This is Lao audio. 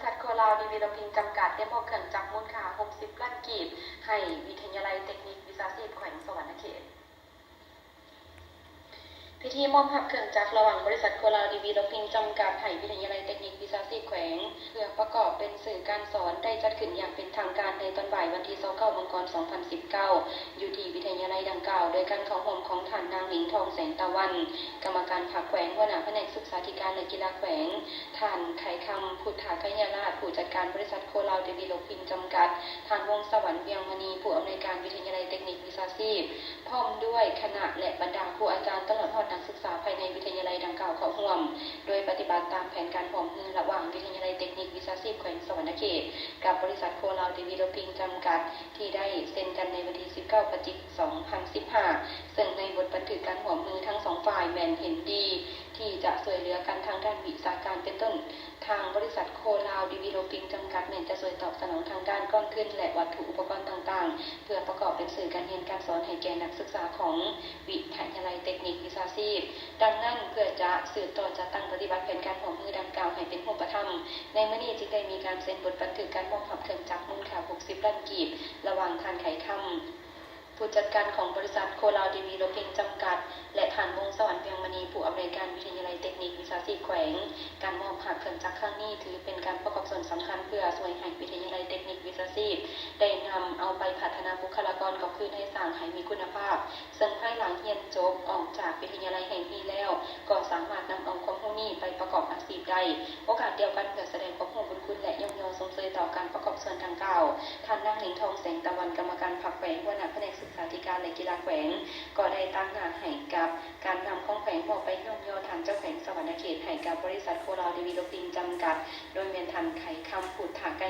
ບໍລິສັດ ໂຄລາວ ດີເວລອບປິງ ຈຳກັດ ໄດ້ມອບເຄື່ອງຈັກມູນຄ່າ ຫົກສິບລ້ານກີບ ໃຫ້ວິທະຍາໄລເຕັກນິກວິຊາຊີບແຂວງສະຫວັນນະເຂດ. ພິທີມອບຮັບເຄື່ອງຈັກລະຫວ່າງບໍລິສັດ ໂຄລາວ ດີເວລອບປິງ ຈຳກັດ ໃຫ້ວິທະຍາໄລເຕັກນິກວິຊາຊີບແຂວງ ເພື່ອປະກອບເປັນສື່ການສອນ ໄດ້ຈັດຂຶ້ນຢ່າງເປັນທາງການໃນຕອນບ່າຍວັນທີຊາວເກົ້າ ມັງກອນ ສອງພັນສິບເກົ້າ ຢູ່ທີ່ວິທະຍາໄລດັ່ງກ່າວ ໂດຍການເຂົ້າຮ່ວມຂອງທ່ານນາງ ໜິງທອງ ແສງຕາວັນ ກຳມະການພັກແຂວງ, ຫົວໜ້າພະແນກສຶກສາທິການ ແລະ ກິລາແຂວງ, ທ່ານ ໄຂຄຳ ພຸດທະໄກຍະລາດ ຜູ້ຈັດການບໍລິສັດ ໂຄລາວ ດີເວລອບປິງ ຈຳກັດ, ທ່ານ ວົງສະຫວັນ ວຽງມະນີ ຜູ້ອຳນວຍການວິທະຍາໄລເຕັກນິກວິຊາຊີບ ພ້ອມດ້ວຍຄະນະ ແລະ ບັນດາຄູອາຈານ ຕະຫຼອດຮອດນັກສຶກສາພາຍໃນວິທະຍາໄລດັ່ງກ່າວເຂົ້າຮ່ວມ, ໂດຍປະຕິບັດຕາມແຜນການຮ່ວມມືລະຫວ່າງວິທະຍາໄລເຕັກນິກວິຊາຊີບແຂວງສະຫວັນນະເຂດ ກັບບໍລິສັດ ໂຄລາວ ດີເວລອບປິງ ຈຳກັດ ທີ່ໄດ້ເຊັນກັນໃນວັນທີສິບເກົ້າ ພະຈິກ ສອງພັນສິບຫ້າ ເຊິ່ງໃນບົດບັນທຶກການຮ່ວມມືທັງສອງຝ່າຍແມ່ນເຫັນດີທີ່ຈະຊ່ວຍເຫຼືອກັນທາງດ້ານວິຊາການ ເປັນຕົ້ນ ທາງບໍລິສັດ ໂຄລາວ ດີເວລອບປິງ ຈຳກັດ ແມ່ນຈະຊ່ວຍຕອບສະໜອງທາງດ້ານກອງທຶນ ແລະ ວັດຖຸອຸປະກອນຕ່າງໆ ເພື່ອປະກອບເປັນສື່ການຮຽນການສອນໃຫ້ແກ່ນັກສຶກສາຂອງວິທະຍາໄລເຕັກນິກວິຊາຊີບ. ດັ່ງນັ້ນ, ເພື່ອຈະສືບຕໍ່ຈັດຕັ້ງປະຕິບັດແຜນການຮ່ວມມືດັ່ງກ່າວໃຫ້ເປັນຮູບປະທຳ, ໃນມື້ນີ້ຈຶ່ງໄດ້ມີການເຊັນບົດບັນທຶກການມອບຮັບເຄື່ອງຈັກມູນຄ່າ ຫົກສິບລ້ານກີບ ລະຫວ່າງທ່ານ ໄຂຄຳ ຜູ້ຈັດການຂອງບໍລິສັດ ໂຄລາວ ດີເວລອບປິງ ຈຳກັດ ແລະ ທ່ານ ວົງສະຫວັນ ວຽງມະນີ ຜູ້ອຳນວຍການວິທະຍາໄລເຕັກນິກວິຊາຊີບແຂວງ. ການມອບຮັບເຄື່ອງຈັກຄັ້ງນີ້ ຖືເປັນການປະກອບສ່ວນສຳຄັນເພື່ອຊ່ວຍໃຫ້ວິທະຍາໄລເຕັກນິກວິຊາຊີບ ໄດ້ນຳເອົາໄປພັດທະນາບຸກຄະລາກອນ ກໍຄືນາຍຊ່າງໃຫ້ມີຄຸນນະພາບ, ເຊິ່ງພາຍຫຼັງຮຽນຈົບອອກຈາກວິທະຍາໄລແຫ່ງນີ້ແລ້ວ ກໍສາມາດນຳເອົາຄວາມຮູ້ນີ້ໄປປະກອບອາຊີບໄດ້. ໂອກາດດຽວກັນ ເພື່ອສະແດງຄວາມຮູ້ບຸນຄຸນ ແລະ ຍ້ອງຍໍຊົມເຊີຍຕໍ່ການປະກອບສ່ວນດັ່ງກ່າວ, ທ່ານນາງ ເຫຼັງທອງ ແສງຕາວັນ ກຳມະການພັກແຂວງ, ຫົວໜ້າພະແນກສຶກສາທິການ ແລະ ກິລາແຂວງ ກໍໄດ້ຕາງໜ້າໃຫ້ກັບການນຳຂອງແຂວງ ມອບໃບຍ້ອງຍໍທ່ານເຈົ້າແຂວງສະຫວັນນະເຂດ ໃຫ້ກັບບໍລິສັດ ໂຄລາວ ດີເວລອບປິງ ຈຳກັດ ໂດຍແມ່ນທ່ານ ໄຂຄຳ ພຸດທະໄກ